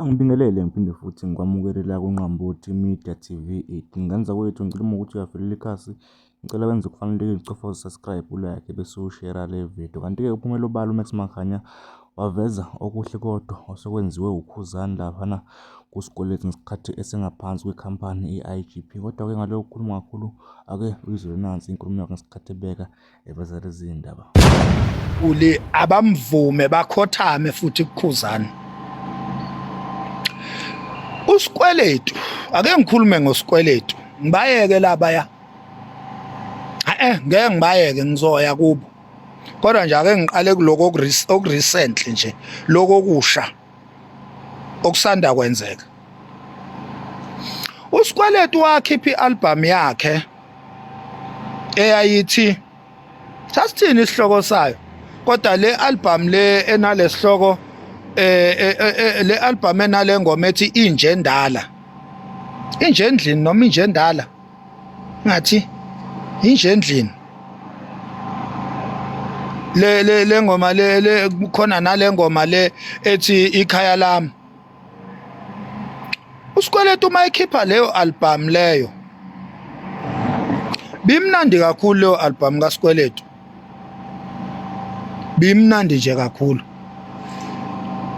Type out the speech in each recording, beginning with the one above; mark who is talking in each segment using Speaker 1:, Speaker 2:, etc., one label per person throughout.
Speaker 1: Angibingelele ngiphinde futhi ngikwamukele la kuNqambothi Media TV 8. Ngenza kwethu ngicela uma ukuthi uyavelela ikhasi, ngicela wenze okufanelekile ucofa u-subscribe, u-like bese ushera le video. Kanti-ke uphumela obala uMax Makhanya waveza okuhle kodwa osekwenziwe uKhuzani laphana kuSikweletu ngesikhathi esengaphansi kwekhampani i-IGP. Kodwa-ke ngalokhu kukhuluma kakhulu ake uyizwe nansi inkulumo yakhe ngesikhathi ebeka eveza lezi zindaba.
Speaker 2: Uli abamvume bakhothame futhi kukhuzana. Usikweletu, ake ngikhulume ngosikweletu. Ngibayeke laba ya. Eh ngeke ngibayeke ngizoya kubo. Kodwa nje ake ngiqale kuloko okurecently nje lokho okusha okusanda kwenzeka. Usikweletu wakhipha ialbum yakhe eyayithi sasithini isihloko sayo kodwa le album le enalesihloko eh, eh, eh, eh le album enale ngoma ethi inje endala inje endlini noma inje endala ngathi inje endlini le le le ngoma le le khona nale ngoma le ethi ikhaya lami Usikweletu uma ekhipha leyo album leyo bimnandi kakhulu leyo album kaSikweletu bimnandi nje kakhulu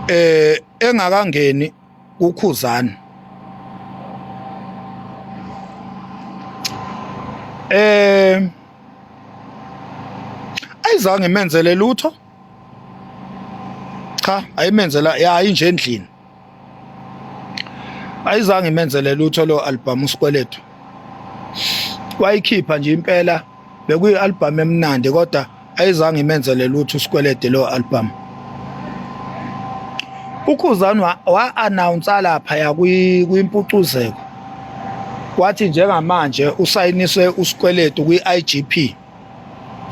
Speaker 2: eh engakangeni kukhuzani eh ayizange imenzele lutho cha ayimenzela ya inje endlini ayizange imenzele lutho lo album uSikweletu wayikhipha nje impela bekuyi album emnandi kodwa ayizange imenzele lutho uSikwelede lo album uKhuzani wa-announce lapha ya kwimpucuzeko wathi njengamanje usayiniswe uSikweletu kwi-IGP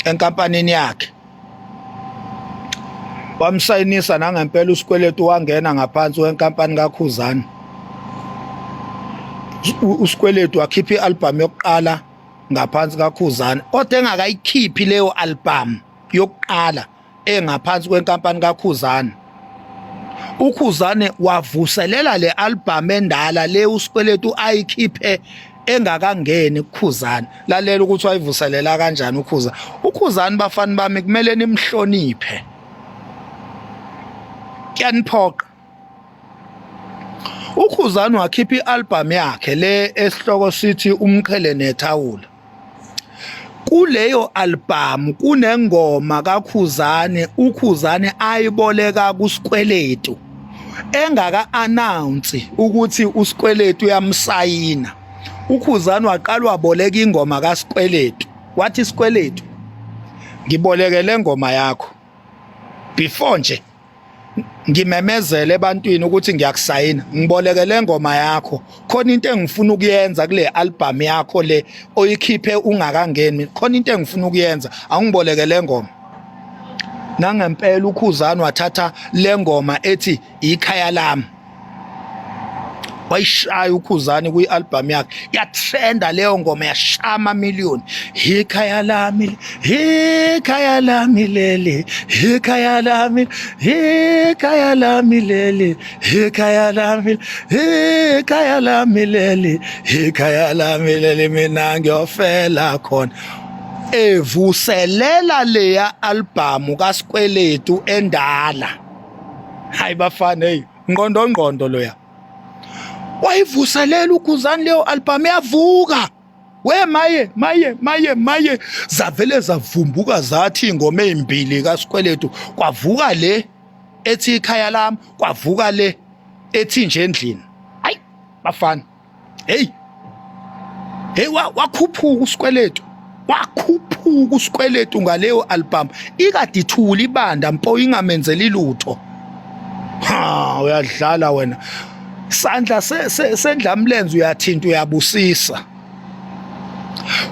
Speaker 2: enkampanini yakhe Wamsayinisa nangempela uSikweletu wangena ngaphansi kwenkampani kaKhuzani. USikweletu wakhipha i-album yokuqala ngaphansi kaKhuzani kodwa engakayikhiphi leyo album yokuqala engaphansi kwenkampani kaKhuzani. UKhuzane wavuselela le album endala le uSikweletu ayikhiphe engakangeni kuKhuzani. Lalela ukuthi wayivuselela kanjani uKhuza. UKhuzani bafani bami kumele nimhloniphe. Kuyaniphoqa. UKhuzani wakhipha i-album yakhe le esihloko sithi Umqhele Nethawula. Kuleyo album kunengoma kaKhuzani uKhuzani ayiboleka kuSikweletu engaka announce ukuthi uSikweletu uyamsayina. UKhuzani waqala waboleka ingoma kaSikweletu wathi Sikweletu ngiboleke le ngoma yakho before nje ngimemezele ebantwini ukuthi ngiyakusayina ngiboleke le ngoma yakho khona into engifuna ukuyenza kule album yakho le oyikhiphe ungakangeni khona into engifuna ukuyenza awungiboleke le ngoma nangempela ukhuzani wathatha le ngoma ethi ikhaya lami wayishaya ukhuzani kwi-album yakhe yatrenda leyo ngoma yashaya amamiliyoni ikhaya lami ikhaya lami leli ikhaya lami ikhaya lami leli ikhaya lami ikhaya lami leli ikhaya lami leli mina ngiyofela khona evuselela leya albhamu kaSikweletu endala hayi bafana hey ngqondo ngqondo loya wayivuselela ukhuzani leyo album yavuka we maye maye maye maye zavele zavumbuka zathi ingoma ezimbili kaSikweletu kwavuka le ethi ikhaya lami kwavuka le ethi nje endlini hayi bafana hey hey wakhuphuka uSikweletu wakhuphuka uSikweletu ngaleyo album ikade ithula ibanda mpo ingamenzeli lutho ha uyadlala wena sandla sendlamlenze uyathinta uyabusisa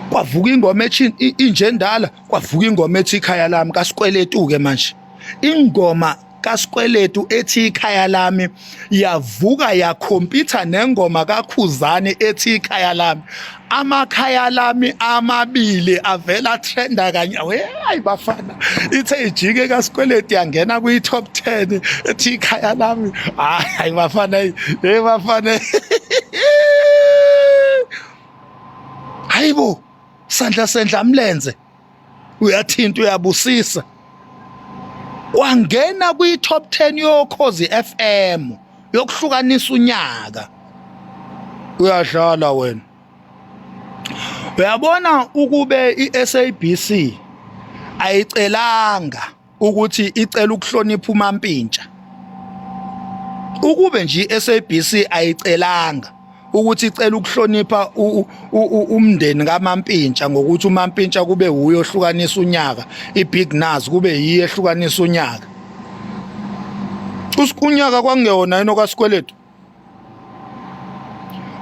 Speaker 2: kwavuka ingoma ethi inje endala kwavuka ingoma ethi ikhaya lami kaSikweletu ke manje ingoma kaSkweletu ethi ikhaya lami yavuka yakhompyutha nengoma kaKhuzani ethi ikhaya lami. Amakhaya lami amabili avela trenda kanye. Hayi bafana, ithe ijike kaSkweletu yangena kwi top 10 ethi ikhaya lami. Hayi bafana, hey bafana. Hayibo, sandla sendla mlenze. Uyathinta uyabusisa. Wangena kwi top 10 yoKhozi FM yokuhlukanisa unyaka. Uyadlala wena. Uyabona ukube iSABC ayicelanga ukuthi icela ukuhlonipha uMampintsha. Ukube nje iSABC ayicelanga ukuthi icela ukuhlonipha umndeni kaMampintsha ngokuthi uMampintsha kube wuye ohlukanisa unyaka, iBig Naz kube yiye ehlukanisa unyaka. Unyaka kwangewona yini okaSikweletu?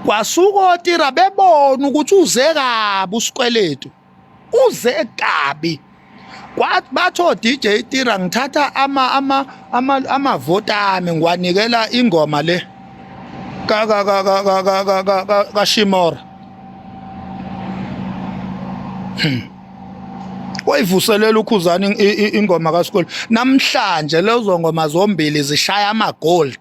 Speaker 2: Kwasuka otira bebona ukuthi uze kabi uSikweletu, uze kabi. Kwathi bathi o-DJ Tira ngithatha ama ama ama amavoti ami ngiwanikela ingoma le ka ka ka ka ka ka ka ka ka Shimora. Wayivuselela uKhuzani ingoma kaSikweletu. Namhlanje lezo ngoma zombili zishaya ama gold.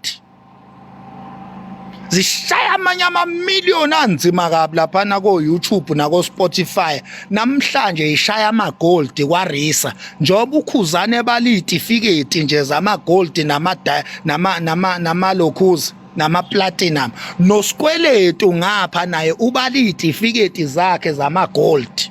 Speaker 2: Zishaya amanye amamiliyoni anzima kabi laphana ko-YouTube nako-Spotify. Namhlanje ishaya ama-gold kwaRisa njengoba uKhuzane ebala iy'tifiketi nje zama-gold namalokhuza nama-platinum, noSikweletu ngapha naye ubala iy'tifiketi zakhe zama-gold.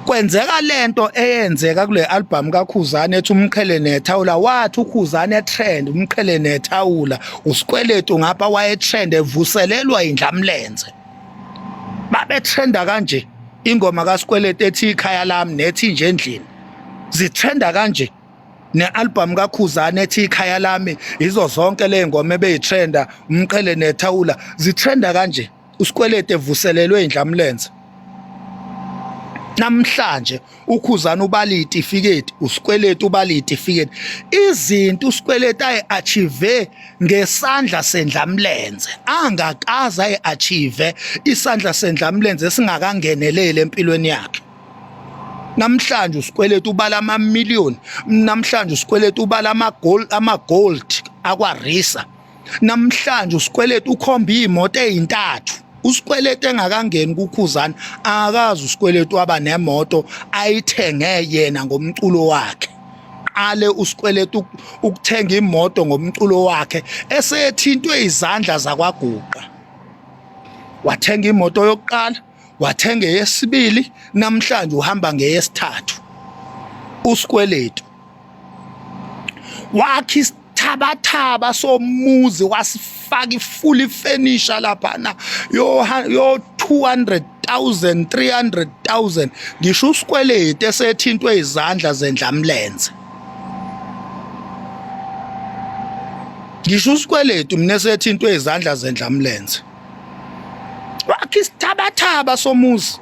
Speaker 2: Kwenzeka lento eyenzeka kule album kaKhuzani ethi Umqhele Nethawula. Wathi uKhuzani etrend Umqhele Nethawula, uSikweletu ngapha wayetrend evuselelwa indlamlenze. Babetrenda kanje ingoma kaSikweletu ethi Ikhaya Lami nethi Nje Endlini, zitrenda kanje ne-album kaKhuzani ethi Ikhaya Lami. Izo zonke le ngoma ebeyitrenda, Umqhele Nethawula, zitrenda kanje, uSikweletu evuselelwe indlamlenze. Namhlanje uKhuzani ubala iy'tifiketi, uSikweletu ubala iy'tifiketi. Izinto uSikweletu ayi-achieve ngesandla sendlamlenze angakaze ayi-achieve isandla sendlamlenze singakangeneleli empilweni yakhe. Namhlanje uSikweletu ubala amamiliyoni, namhlanje uSikweletu ubala ama-gold, ama-gold akwaRisa. Namhlanje uSikweletu ukhomba iy'moto ey'ntathu. USikweletu engakangeni kuKhuzani akazi uSikweletu waba nemoto ayithenge yena ngomculo wakhe. Qale uSikweletu ukuthenga imoto ngomculo wakhe esethintwe izandla zakwaGuqa. Wathenga imoto yokuqala, wathenga eyesibili, namhlanje uhamba ngeyesithathu. USikweletu wakhe isithabathaba somuzi, wasifaka ifuli furniture laphana yo yo 200,000 300,000. Ngisho uSikweletu esethintwe izandla zendlamlenze, ngisho uSikweletu mina esethintwe izandla zendlamlenze, wakhe isithabathaba somuzi,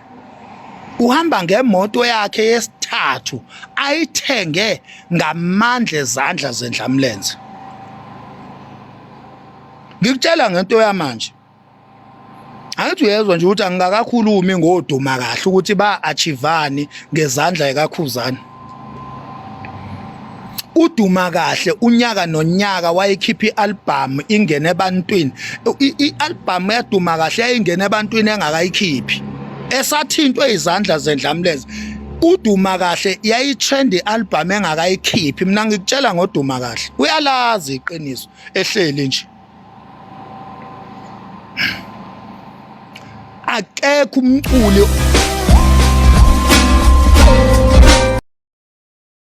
Speaker 2: uhamba ngemoto yakhe yesithathu ayithenge ngamandla ezandla zendlamlenze. Ngikutshela ngento yamanje, angithi uyezwa nje ukuthi angikakakhulumi ngoduma kahle ukuthi ba-achivani ngezandla ekaKhuzani. Uduma kahle unyaka nonyaka wayekhipha i-album ingene ebantwini. I-album yaduma kahle yayingena ebantwini engakayikhiphi, esathintwe izandla zendlamlenze. Uduma kahle yayitrend i-album engakayikhiphi. Mina ngikutshela ngoduma kahle, uyalazi iqiniso ehleli nje. Akekho umculi